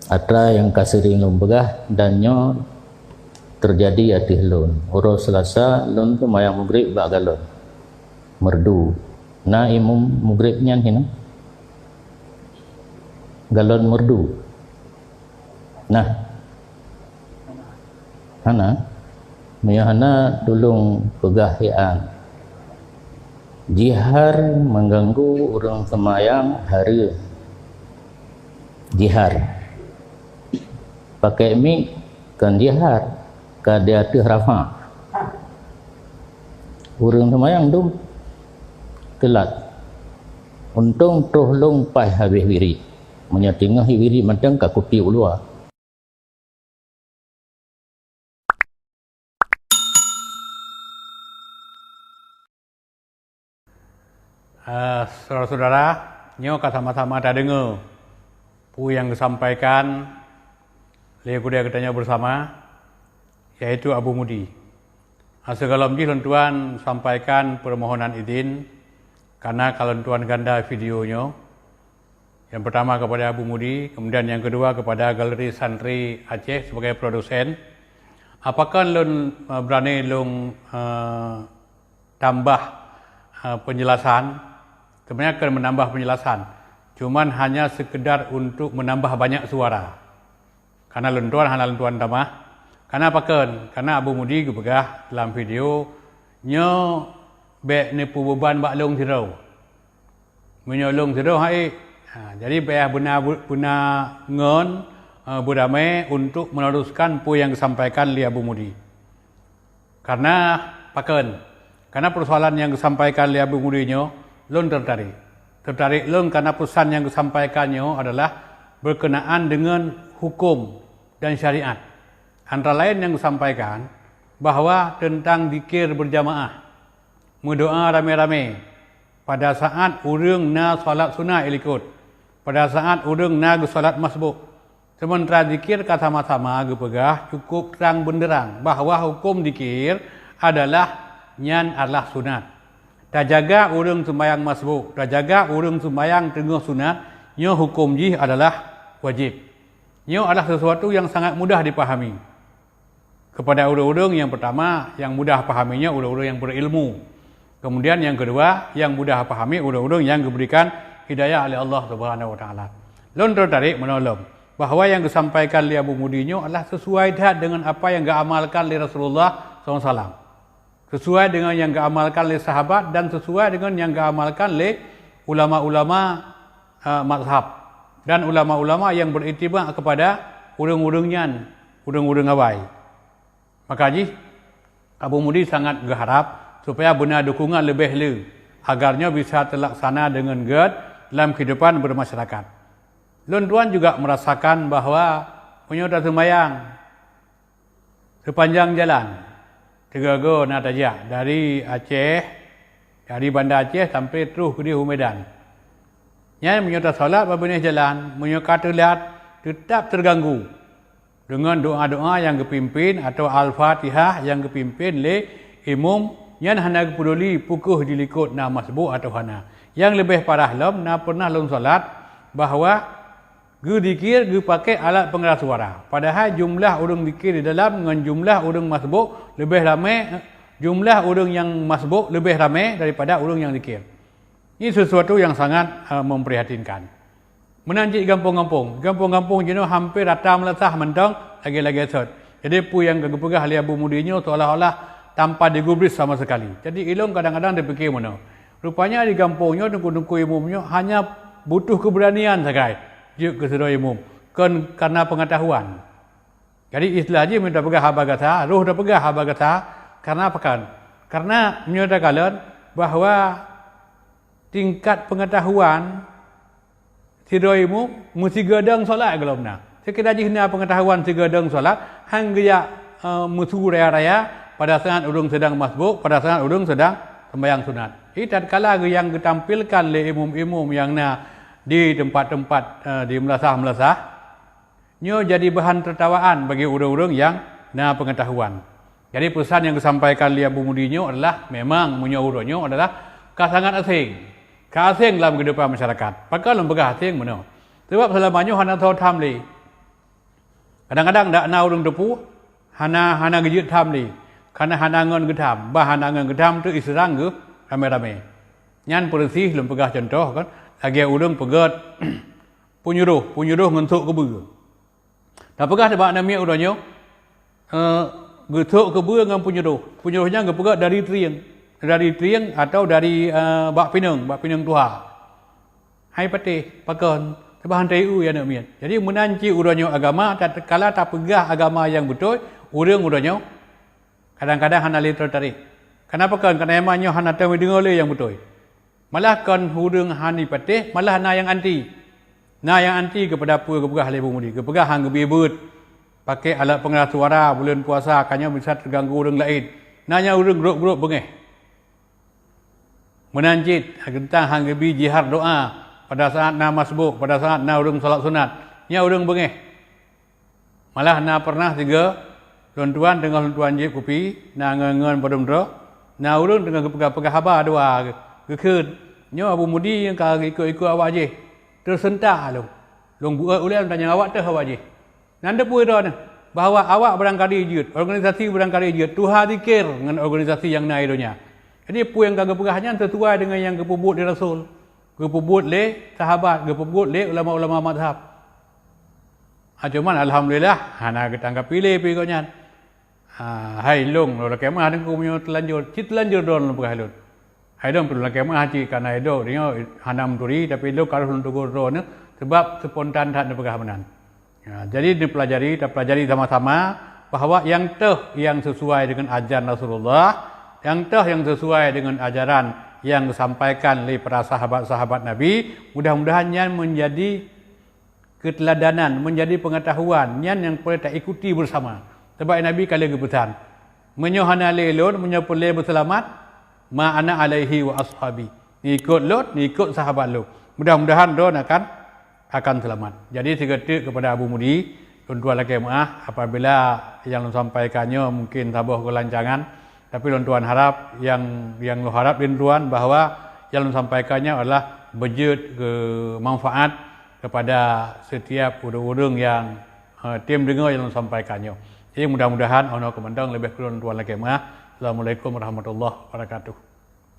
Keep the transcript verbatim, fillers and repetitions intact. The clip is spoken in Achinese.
Atra nyang ka seuring lôn peugah dan nyoe teujadi ateueh lôn. Uroe Seulasa lôn seumayang Maghrib bak galon meurdu. Na imum Maghrib nyan hinoe? Galon meurdu. Nah. Hana. Meunyoe hana, tulông peugah hian. Jihar mengganggu ureuëng seumayang hareuem. Jihar. Pakai mik kon jihar, ka di ateueh rafa. Ureuëng seumayang dum teulat. Untông troh lông paih habéh wirit. Meunyoe teungoh wirit mantong ka kutiek u luwa. Eh, saudara-saudara, nyoe ka sama-sama tadeungoe peue nyang geusampaikan lé gurée geutanyoe bersama, yaitu Abu Mudi. Ah, sigohlom jih lôn tuan sampaikan permohonan izin, karena ka lôn tuan ganda video nyoe. Yang pertama kepada Abu Mudi, kemudian yang kedua kepada Galeri Santri Aceh sebagai produsen. Apakah lôn, eh, berani lôn, eh, tambah, eh, penjelasan? Sebenarnya akan menambah penjelasan, cuman hanya sekedar untuk menambah banyak suara. Karena lôn tuan hana lôn tuan tamah. Karena pakon? Karena Abu Mudi geupeugah dalam video, nyoe bék neupeubeban bak lôn sidroe. Meunyoe lôn sidroe hai, ha, jadi payah beuna, beuna ngon, eh, beudamé untuk meneruskan peue nyang geusampaikan lé Abu Mudi. Karena pakon? Karena persoalan nyang geusampaikan lé Abu Mudi nyoe, lôn tertarik. Tertarik lôn karena pesan nyang geusampaikan nyoe adalah berkenaan dengan hukum dan syariat. Antara lain nyang geusampaikan bahwa tentang zikir berjamaah, meudoa ramé-ramé, pada saat ureuëng na salat sunat ilikot, pada saat ureuëng na geusalat masbuk. Sementara zikir ka sama-sama geupeugah cukup trang beunderang bahwa hukum zikir adalah nyan adalah sunat. Tajaga ureuëng seumayang masbuk, tajaga ureuëng seumayang teungoh sunat, nyoe hukum jih adalah wajéb. Nyoe adalah sesuatu yang sangat mudah dipahami. Kepada ureuëng-ureuëng yang pertama, yang mudah pahaminya ureuëng-ureuëng yang berilmu. Kemudian yang kedua, yang mudah pahami ureuëng-ureuëng yang diberikan hidayah oleh Allah Subhanahu Wa Taala. Lôn tertarik menolong bahwa yang disampaikan lé Abu Mudi nyoe adalah sesuai that dengan apa yang diamalkan lé Rasulullah sallallahu alaihi wasallam. Sesuai dengan yang diamalkan lé sahabat dan sesuai dengan yang diamalkan lé ulama-ulama, eh, mazhab dan ulama-ulama yang beritiba kepada ureuëng-ureuëng nyan, ureuëng-ureuëng awai. Maka jih, Abu Mudi sangat geuharap supaya beuna dukungan leubeh le, agar nyoe bisa terlaksana dengan gét dalam kehidupan bermasyarakat. Lôn tuan juga merasakan bahwa meunyoe taseumayang, sepanjang jalan, sigoe-goe na tajak dari Aceh, dari Banda Aceh sampai troh keudeh u Medan. Nyan meunyoe tasalat bak binéh jalan, meunyoe ka teulat, teutab teuganggu deungon doa-doa nyang geupimpén atawa Al-Fatihah nyang geupimpén lé imum, nyan hana geupeuduli peu kheueh dilikot na masbuk atawa hana. Nyang leubeh parah lom, na peureunah lôn salat bahwa geudikir geupakée alat peungeurah suara, padahai jumlah ureuëng dikir di dalam ngon jumlah ureuëng masbuk leubeh ramé, jumlah ureuëng nyang masbuk leubeh ramé daripada ureuëng nyang dikir. Ini sesuatu yang sangat, eh, memprihatinkan. Meunan cit gampông-gampông. Gampông-gampông jinoe hampir rata meulasah mantong lagée-lagée sot. Jadi, peue nyang ka geupeugah lé Abu Mudi nyoe seolah-olah tanpa digubris sama sekali. Jadi, ilong kadang-kadang dipike meunoe. Rupanya di gampông nyoe, teungku-teungku imum nyoe hanya butuh keberanian sagai jeuet keu sidroe imum, kon karena pengetahuan. Jadi, istilah jih meunyoe tapeugah haba gata, roh tapeugah haba gata, karena pakon? Karena meunyoe takalon bahwa tingkat pengetahuan sidroe imum meusigodong solat gohlom na. Sekira jih na pengetahuan sigodong solat, han geujak, eh, meusu raya-raya pada saat ureuëng sedang masbuk, pada saat ureuëng sedang sembahyang sunat. Jadi, tatkala nyang geutampilkan lé imum-imum nyang na di tempat-tempat, eh, di meulasah-meulasah, nyoe jadi bahan tertawaan bagi ureuëng-ureuëng nyang na pengetahuan. Jadi, pesan nyang geusampaikan lé Abu Mudi nyoe adalah memang meunyoe uroe nyoe adalah ka sangat asing. Ka asing lam keuhidupan masyarakat. Pakon lôn peugah asing meunoe? Sabab seulama nyoe hana soe tham lé. Kadang-kadang dak na ureuëng teupeu, hana hana geujeuet tham lé, karena hana ngon geutham, bah hana ngon geutham tu iseurang geuh ramé-ramé. Nyan peureusi lôn peugah contoh kan, lagée ureuëng peugét punyuroh, punyuroh ngon sôk keubeue. Tapeugah teuh bak aneuk miet uroe nyoe, eh, geusôk keubeue ngon punyuroh. Punyuroh nyan geupeugét dari trieng, dari trieng atau dari, eh, bak pinong, bak pinong tuha. Hai patéh, pakon, teubahan teu aneuk miet. Jadi meunan cit uroe nyoe agama, tatkala tapeugah agama nyang beutôi, ureuëng uroe nyoe kadang-kadang hana lé teutarek. Kenapa kon? Karena emang nyoe hana teudeungoe lé nyang beutôi. Malah kon ureuëng hana patéh, malah na nyang anti. Na nyang anti keupada peue geupeugah lé Abu Mudi. Geupeugah han geubi beuet, pakai alat pengeras suara buleuen puasa, ka nyoe bisa teuganggu ureuëng laén. Na nyang ureuëng grok-grok beungéh. Meunan cit, teuntang han geubi jihar doa pada saat na masbuk, pada saat na ureuëng salat sunat. Nyan ureuëng beungéh. Malah na pernah sigoe lôn tuan teungoh lôn tuan jieb kupi, na ngon-ngon padum droe, na ureuëng teungoh geupeugah-peugah haba dua geukheun. Nyoe Abu Mudi nyang ka geuikot-ikot awak jih. Teuseuntak lôn. Lôn buet ulée lôn tanyong awak teuh awak jih. Nan teupeue droeneuh bahwa awak barangkali jeuet, organisasi barangkali jeuet, tuha zikir ngon organisasi nyang na di donya. Jadi peue nyang ka geupeugah nyan sesuai dengan nyang geupeubuet lé Rasul, geupeubuet lé sahabat, geupeubuet lé ulama-ulama mazhab. Ha, cuman alhamdulillah hana geutanggapi lé pih gobnyan. Ha, hai lôn, lôn lakée meu'ah deungon meunyoe teulanjur, cit teulanjur droe lôn peugah lôn. Hai lôn pih lôn lakée meu'ah cit kana idok deungoe hana meuturi, tapi lôn ka lheueh lôn tegur droeneuh sebab spontan that neupeugah meunan. Ha, jadi neupelajari, tapelajari sama-sama bahwa nyang teuh nyang sesuai dengan ajaran Rasulullah, nyang teuh nyang sesuai dengan ajaran nyang disampaikan lé para sahabat-sahabat Nabi, mudah-mudahan nyan menjadi keuteuladanan, menjadi pengetahuan, nyan nyang peureulée taikuti beusama. Sabab Nabi ka lheueh geupeusan, "Meunyoe hana lé lôn, meunyoe peureulée beuseulamat, ma ana alaihi wa ashabi." Neuikot lôn, neuikot sahabat lôn. Mudah-mudahan droeneuh akan, akan seulamat. Jadi sigoe teuk keupada Abu Mudi, lôn tuan lakée meu'ah apabila nyang lôn sampaikan nyoe mungken saboh keulancangan, tapi lôn tuan harab nyang, nyang lôn harab lôn tuan bahwa nyang lôn sampaikan nyoe adalah beujeuet keu manfaat kepada setiap ureuëng-ureuëng nyang, eh, tem deungoe nyang lôn sampaikan nyoe. Jadi mudah-mudahan 'oh noe keu mantong, leubeh kureueng lôn tuan lakée meu'ah. Assalamualaikum warahmatullahi wabarakatuh.